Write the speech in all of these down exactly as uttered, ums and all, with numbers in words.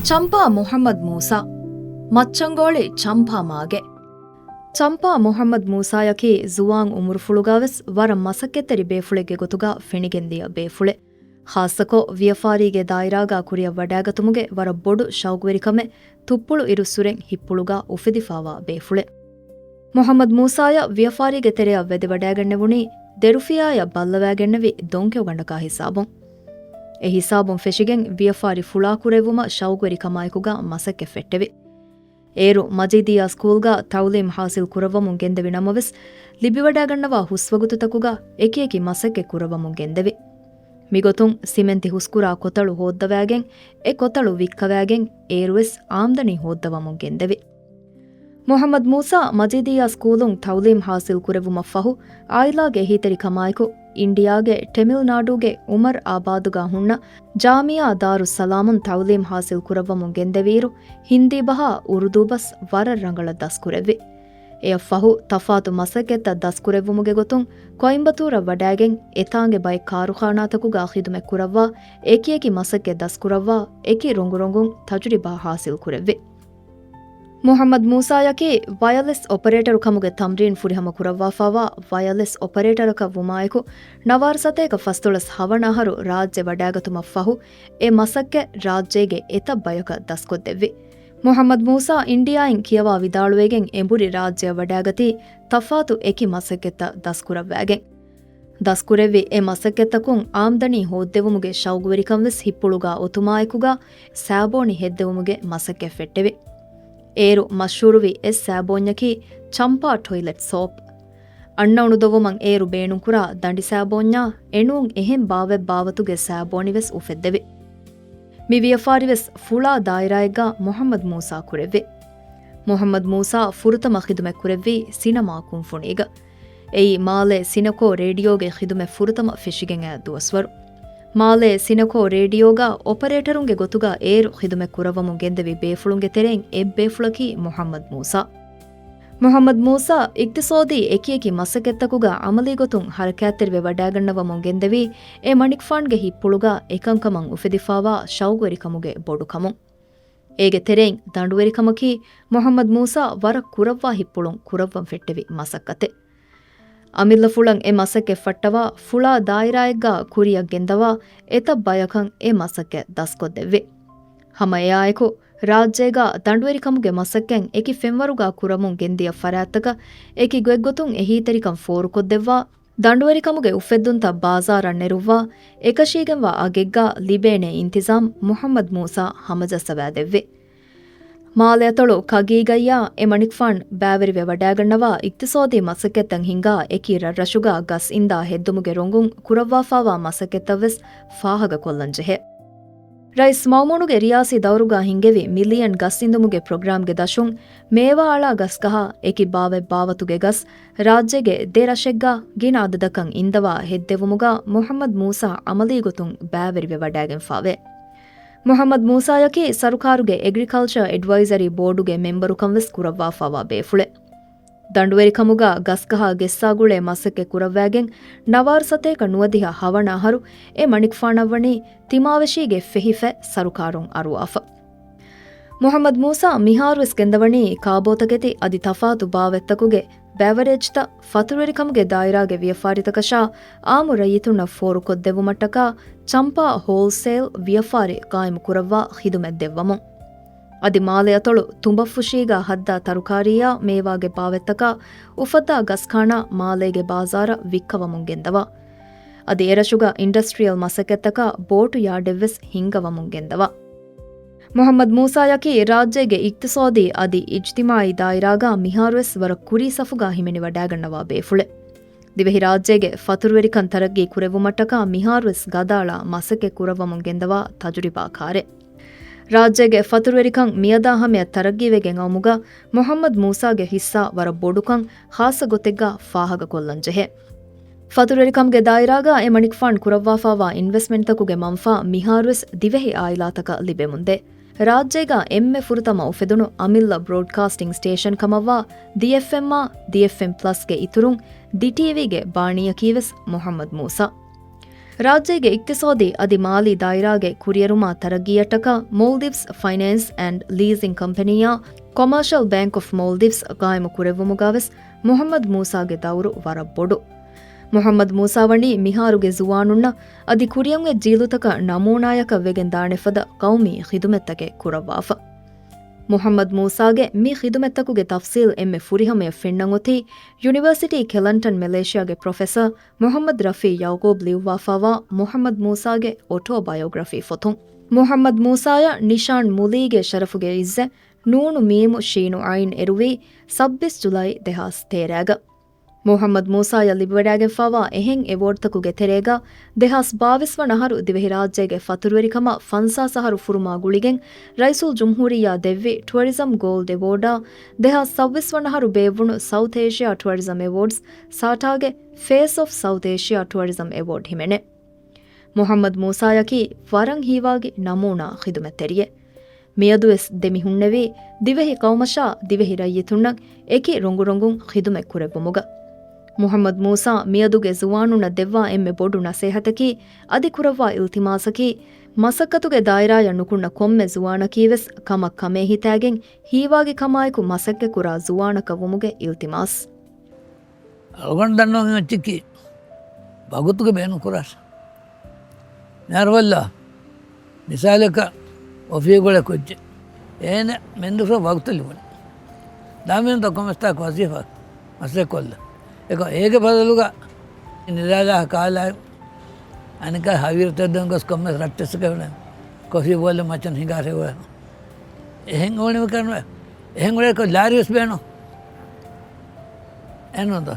ޗަމްޕާ މުޙައްމަދު މޫސާ. މައްޗަންގޯޅި ޗަމްޕާ މާގެ. ޗަމްޕާ މުޙައްމަދު މޫސާޔަކީ ޒުވާން އުމުރުފުޅުގާވެސް ވަރަށް މަސައްކަތްތެރި ބޭފުޅެއްގެ ގޮތުގާ ފެނިގެންދިޔަ ބޭފުޅެއް. ޚާއްޞަކޮށް، ވިޔަފާރީގެ ދާއިރާގާ ކުރިއަށް ވަޑާގަތުމުގެ ވަރަށް ބޮޑު ޝައުގުވެރިކަމެއް ތުއްޕުޅު އިރުއްސުރެން ހިއްޕުޅުގާ އުފެދިފާވާ ބޭފުޅެއް. މުޙައްމަދު މޫސާޔަށް ވިޔަފާރީގެ ތެރެއަށް ވެދެވަޑައިގެންނެވުނީ، ދެރުފިޔާޔަށް ބައްލަވައިގެންނެވި ދޮންކެޔޮގަނޑަކާ ހިސާބުން. އެ ހިސާބުން ފެށިގެން ވިޔަފާރި ފުޅާކުރެއްވުމަށް ޝައުގުވެރިކަމާއެކުގާ މަސައްކަތް ފެއްޓެވި. އޭރު މަޖީދިއްޔާ ސްކޫލްގާ ތަޢުލީމް ޙާޞިލް ކުރައްވަމުން ގެންދެވި ނަމަވެސް، ލިބިވަޑައިގަންނަވާ ހުސްވަގުތުތަކުގާ އެކިއެކި މަސައްކަތް ކުރައްވަމުން ގެންދެވި. މިގޮތުން ސިމެންތި ހުސްކުރާ ކޮތަޅު ހޯއްދަވައިގެން، އެ ކޮތަޅު ވިއްކަވައިގެން އޭރުވެސް އާމްދަނީ ހޯއްދަވަމުން ގެންދެވި. މުޙައްމަދު މޫސާ މަޖީދިއްޔާ ސްކޫލުން ތަޢުލީމް ޙާޞިލް ކުރެއްވުމަށްފަހު، އާއިލާގެ އެހީތެރިކަމާއެކު އިންޑިއާގެ ޓެމިލް ނާޑޫގެ އުމަރު އާބާދުގާ ހުންނަ ޖާމިޢާ ދާރުއްސަލާމުން ތަޢުލީމް ޙާޞިލް ކުރައްވަމުން ގެންދެވިއިރު، ހިންދީ ބަހާ އުރުދޫ ބަސް ވަރަށް ރަނގަޅަށް ދަސްކުރެއްވި. އެއަށްފަހު، ތަފާތު މަސައްކަތްތައް ދަސްކުރެއްވުމުގެ ގޮތުން ކޮއިންބަތޫރަށް ވަޑައިގެން، އެތާނގެ ބައެއް ކާރުޚާނާތަކުގާ ޚިދުމަތް ކުރައްވާ، އެކިއެކި މަސައްކަތް ދަސްކުރައްވާ، އެކި ރޮނގުރޮނގުން ތަޖުރިބާ ޙާޞިލް ކުރެއްވި. މުޙައްމަދު މޫސާޔަކީ ވަޔަލެސް އޮޕަރޭޓަރު ކަމުގެ ތަމްރީން ފުރިހަމަ ކުރައްވާފާވާ ވަޔަލެސް އޮޕަރޭޓަރަކަށް ވުމާއެކު، ނަވާރަ ސަތޭކަ ފަސްދޮޅަސް ހަވަނަ އަހަރު ރާއްޖެ ވަޑައިގަތުމަށް ފަހު، އެ މަސައްކަތް ރާއްޖޭގެ އެތައް ބަޔަކަށް ދަސްކޮށްދެއްވި. މުޙައްމަދު މޫސާ އިންޑިއާއިން ކިޔަވާ ވިދާޅުވެގެން އެނބުރި ރާއްޖެއަށް ވަޑައިގަތީ ތަފާތު އެކި މަސައްކަތްތައް ދަސްކުރައްވައިގެން. ދަސްކުރެއްވި އެ މަސައްކަތްތަކުން އާމްދަނީ ހޯއްދެވުމުގެ ޝައުގުވެރިކަން ވެސް ހިއްޕުޅުގާ އޮތުމާއެކުގާ ސާބޯނި ހެއްދެވުމުގެ މަސައްކަތް ފެއްޓެވި. އޭރު މަޝްހޫރުވި އެއް ސާބޯންޏަކީ ޗަމްޕާ ޓޮއިލެޓް ސޯޕް. އަންނަ އުނުދޮވުމަށް އޭރު ބޭނުންކުރާ ދަނޑި ސާބޯންޏާ އެނޫން އެހެން ބާވަތް ބާވަތުގެ ސާބޯނި ވެސް އުފެއްދެވި. މި ވިޔަފާރި ވެސް ފުޅާ ދާއިރާއެއްގާ މުޙައްމަދު މޫސާ ކުރެއްވި. މުޙައްމަދު މޫސާ ފުރަތަމަ ޚިދުމަތް ކުރެއްވީ ސިނަމާ ކުންފުނީގަ. އެއީ މާލޭ ސިނަކޯ ރޭޑިއޯގެ ޚިދުމަތް ފުރަތަމަ ފެށިގެން އައި ދުވަސްވަރު. މާލޭ ސިނަކޯ ރޭޑިއޯގަ އޮޕަރޭޓަރުންގެ ގޮތުގަ އޭރު ޚިދުމަތް ކުރައްވަމުން ގެންދެވި ބޭފުޅުންގެ ތެރެއިން އެއް ބޭފުޅަކީ މުޙައްމަދު މޫސާ. މުޙައްމަދު މޫސާ އިޤްތިޞާދީ އެކިއެކި މަސައްކަތްތަކުގަ ޢަމަލީ ގޮތުން ޙަރަކާތްތެރިވެ ވަޑައިގަންނަވަމުން ގެންދެވީ އެ މަނިކުފާންގެ ހިއްޕުޅުގަ އެކަންކަމަށް އުފެދިފާވާ ޝައުގުވެރިކަމުގެ ބޮޑުކަމުން. އޭގެ ތެރެއިން ދަނޑުވެރިކަމަކީ މުޙައްމަދު މޫސާ ވަރަށް ކުރައްވާ ހިއްޕުޅުން ކުރައްވަން ފެއްޓެވި މަސައްކަތެއް. އަމިއްލަފުޅަށް އެ މަސައްކަތް ފައްޓަވާ ފުޅާ ދާއިރާއެއްގާ ކުރިއަށް ގެންދަވާ އެތައް ބަޔަކަށް އެ މަސައްކަތް ދަސްކޮށްދެއްވި. ހަމަ އެއާއެކު، ރާއްޖޭގާ ދަނޑުވެރިކަމުގެ މަސައްކަތް އެކި ފެންވަރުގާ ކުރަމުން ގެންދިޔަ ފަރާތްތަކަށް އެކި ގޮތްގޮތުން އެހީތެރިކަން ފޯރުކޮށްދެއްވާ، ދަނޑުވެރިކަމުގެ އުފެއްދުންތައް ބާޒާރަށް ނެރުއްވާ، އެކަށީގެންވާ އަގެއްގާ ލިބޭނޭ އިންތިޒާމް މުޙައްމަދު މޫސާ ހަމަޖައްސަވާދެއްވި. މާލެއަތޮޅު ކަގީގައްޔާ އެ މަނިކުފާން ބައިވެރިވެ ވަޑައިގަންނަވާ އިޤްތިޞާދީ މަސައްކަތްތައް ހިންގާ އެކި ރަށްރަށުގާ ގަސް އިންދާ ހެއްދުމުގެ ރޮނގުން ކުރައްވާފާވާ މަސައްކަތްތައް ވެސް ފާހަގަކޮށްލަން ޖެހޭ. ރައީސް މައުމޫނުގެ ރިޔާސީ ދައުރުގާ ހިންގެވި މިލިޔަން ގަސް އިންދުމުގެ ޕްރޮގްރާމްގެ ދަށުން މޭވާ އަޅާ ގަސްގަހާ އެކި ބާވަތް ބާވަތުގެ ގަސް ރާއްޖޭގެ ދެ ރަށެއްގާ ގިނަ އަދަދަކަށް އިންދަވާ ހެއްދެވުމުގާ މުޙައްމަދު މޫސާ އަމަލީ ގޮތުން ބައިވެރިވެ ވަޑައިގެންފާވޭ. މުޙައްމަދު މޫސާޔަކީ ސަރުކާރުގެ އެގްރިކަލްޗަރ އެޑްވައިޒަރީ ބޯޑުގެ މެމްބަރުކަން ވެސް ކުރައްވާފާވާ ބޭފުޅެއް. ދަނޑުވެރިކަމުގާ ގަސްގަހާ ގެއްސާ ގުޅޭ މަސައްކަތް ކުރައްވައިގެން ނަވާރަ ސަތޭކަ ނުވަދިހަ ހަވަނަ އަހަރު އެ މަނިކުފާނަށްވަނީ ތިމާވެށީގެ ފެހިފަތް ސަރުކާރުން އަރުވާފަ. މުޙައްމަދު މޫސާ މިހާރުވެސް ގެންދަވަނީ ކާބޯތަކެތި އަދި ތަފާތު ބާވަތްތަކުގެ ބެވަރޭޖްތައް ފަތުރުވެރިކަމުގެ ދާއިރާގެ ވިޔަފާރިތަކަށާ އާއްމު ރައްޔިތުންނަށް ފޯރުކޮށްދެއްވުމަށްޓަކާ ޗަމްޕާ ހޯލްސޭލް ވިޔަފާރި ޤާއިމު ކުރައްވާ ޚިދުމަތް ދެއްވަމުން. އަދި މާލެ އަތޮޅު ތުނބަފުށީގާ ހައްދާ ތަރުކާރީއާ މޭވާގެ ބާވަތްތަކާ އުފައްދާ ގަސްކާނާ މާލޭގެ ބާޒާރަށް ވިއްކަވަމުން ގެންދަވާ. އަދި އެރަށުގަ އިންޑަސްޓްރިއަލް މަސައްކަތްތަކާ ބޯޓު ޔާޑެއްވެސް ހިންގަވަމުން ގެންދަވާ. މުޙައްމަދު މޫސާޔަކީ ރާއްޖޭގެ އިޤްތިޞާދީ އަދި އިޖްތިމާޢީ ދާއިރާގަ މިހާރުވެސް ވަރަށް ކުރީ ސަފުގަ ހިމެނިވަޑައިގަންނަވާ ބޭފުޅެއް. ދިވެހިރާއްޖޭގެ ފަތުރުވެރިކަން ތަރައްގީ ކުރެއްވުމަށްޓަކާ މިހާރުވެސް ގަދައަޅާ މަސައްކަތް ކުރައްވަމުން ގެންދަވާ ތަޖުރިބާކާރެއް. ރާއްޖޭގެ ފަތުރުވެރިކަން މިއަދާ ހަމަޔަށް ތަރައްގީވެގެން އައުމުގަ މުޙައްމަދު މޫސާގެ ހިއްސާ ވަރަށް ބޮޑުކަން ޚާއްޞަ ގޮތެއްގަ ފާހަގަކޮށްލަން ޖެހޭ. ފަތުރުވެރިކަމުގެ ދާއިރާގަ އެ މަނިކުފާން ކުރައްވާފާވާ އިންވެސްޓްމަންޓްތަކުގެ މަންފާ މިހާރުވެސް ދިވެހި އާއިލާތަކަށް ލިބެމުންދޭ. ރާއްޖޭގަ އެންމެ ފުރަތަމަ އުފެދުނު އަމިއްލަ ބްރޯޑްކާސްޓިން ސްޓޭޝަން ކަމަށްވާ ދިއެފްއެމް-އާ، ދިއެފްއެމް ޕްލަސްގެ އިތުރުން ދިޓީވީގެ ބާނީއަކީވެސް މުޙައްމަދު މޫސާ. ރާއްޖޭގެ އިޤްތިޞާދީ އަދި މާލީ ދާއިރާގެ ކުރިއެރުމާ ތަރައްގީއަށްޓަކާ މޯލްޑިވްސް ފައިނޭންސް އެންޑް ލީޒިން ކަމްޕެނީއާ ކޮމާޝަލް ބޭންކް އޮފް މޯލްޑިވްސް ޤާއިމުކުރެއްވުމުގަވެސް މުޙައްމަދު މޫސާގެ ދައުރު ވަރަށް ބޮޑު. މުޙައްމަދު މޫސާ ވަނީ މިހާރުގެ ޒުވާނުންނަށް އަދި ކުރިއަށް އޮތް ޖީލުތަކަށް ނަމޫނާޔަކަށް ވެގެން ދާނެ ފަދަ ޤައުމީ ޚިދުމަތްތަކެއް ކުރައްވާފަ. މުޙައްމަދު މޫސާގެ މި ޚިދުމަތްތަކުގެ ތަފްޞީލް އެންމެ ފުރިހަމަޔަށް ފެންނަން އޮތީ ޔުނިވަރސިޓީ ކެލަންޓަން މެލޭޝިޔާގެ ޕްރޮފެސަރ މުޙައްމަދު ރަފީ ޔަޢުޤޫބް ލިޔުއްވާފާވާ މުޙައްމަދު މޫސާގެ އޮޓޯބަޔޮގްރަފީ ފޮތުން. މުޙައްމަދު މޫސާޔަށް ނިޝާން މުލީގެ ޝަރަފުގެ އިއްޒަތް ނޫނު މީމު ޝީނު ޢައިން އެރުވީ ސައްބީސް ޖުލައި ދެހާސް ތޭރައިގަ. މުޙައްމަދު މޫސާޔަށް ލިބިވަޑައިގެންފާވާ އެހެން އެވޯޑްތަކުގެ ތެރޭގަ، ދެހާސް ބާވީސް ވަނަ އަހަރު ދިވެހިރާއްޖޭގެ ފަތުރުވެރިކަމަށް ފަންސާސް އަހަރު ފުރުމާ ގުޅިގެން، ރައީސުލްޖުމްހޫރިއްޔާ ދެއްވި ޓުއަރިޒަމް ގޯލްޑް އެވޯޑާ، ދެހާސް ސައުވީސް ވަނަ އަހަރު ބޭއްވުނު ސައުތް އޭޝިއާ ޓުއަރިޒަމް އެވޯޑްސް، ސާޓާގެ ފޭސް އޮފް ސައުތް އޭޝިއާ ޓުއަރިޒަމް އެވޯޑް ހިމެނޭ. މުޙައްމަދު މޫސާޔަކީ ވަރަށް ހީވާގި ނަމޫނާ ޚިދުމަތްތެރިއެއް. މިއަދުވެސް ދެމިހުންނެވީ، ދިވެހި ޤައުމަށާ ދިވެހި ރައްޔިތުންނަށް އެކި ރޮނގުރޮނގުން ޚިދުމަތް ކުރެއްވުމުގަ. މުޙައްމަދު މޫސާ މިއަދުގެ ޒުވާނުންނަށް ދެއްވާ އެންމެ ބޮޑު ނަސޭހަތަކީ، އަދި ކުރައްވާ އިލްތިމާސަކީ، މަސައްކަތުގެ ދާއިރާޔަށް ނުކުންނަ ކޮންމެ ޒުވާނަކީވެސް ކަމަށް ކަމޭ ހިތާގެން ހީވާގި ކަމާއެކު މަސައްކަތްކުރާ ޒުވާނަކަށް ވުމުގެ އިލްތިމާސް. އަޅުގަނޑު ދަންނަވަން އެއްޗަކީ ވަގުތުގެ ބޭނުން ކުރާށޭ. މިހާރު ބަލަ، މިސާލަކަށް އޮފީހުގަ ކުއްޖެއް. އޭނަ މެންދުފަ ވަގުތު ލިބުނީ. ދާމިން ދޮކޮމެސްތާކު ވަޒީފާ މަސައްކަތް ކޮށްލަ. އެކަ އޭގެ ބަދަލުގަ ނިދާލާ ކާލާ އަނެކާ ހަވީރު ތެދުން ގޮސް ކޮންމެސް ރައްޓެއްސަކަށް ކޮފީ ބޯލަ މައްޗަން ހިނގާށޭ ވަ. އެހެން އޯނެ ކަންވެ. އެހެން އުޅޭ ކޮ ލާރިވެސް ބޭނު. އެންނުންތޯ؟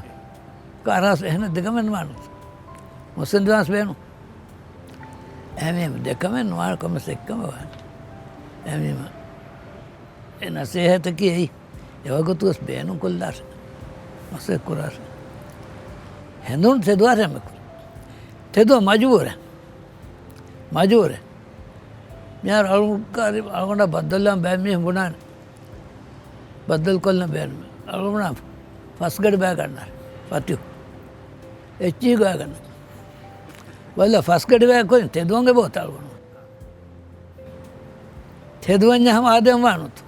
ކާރާސް އެހެން ދެކަމެއް ނުވާނު. މުސްލިމް ދުވާސް ބޭނު. އެހެން ދެކަމެއް ނުވާ ކޮމެސް އެއްކަމެއް ވާނު. އެހެން އެ ނަސޭހަތަކީ އެއީ. އެވަގުތުވެސް ބޭނުން ކޮށްލާށޭ. މަސައްކަތް ކުރާށޭ. ހެނދުން ތެދުވާށޭ މެކުރި. ތެދުވަ މަޖުބޫރެއް. މަޖުބޫރެއް. މިހާރު އަޅުގަނޑު، އަޅުގަނޑަށް ބައްދަލުވާން ބައެއް މީހުން ބުނާނެ. ބައްދަލު ކޮށްލަން ބޭނުމެއް. އަޅުގަނޑު ފަސްގަޑި ބައި ގަންނަ. ފަތިހު. އެއްޗިހި ގޮވާ ގަންނަ. ވައްލަ ފަސްގަޑި ބައި ކޮށް ތެދުވަން އެބަ އޮތާ އަޅުގަނޑު. ތެދުވަންޏާ ހަމަ އާދެވަން ވާނުތު.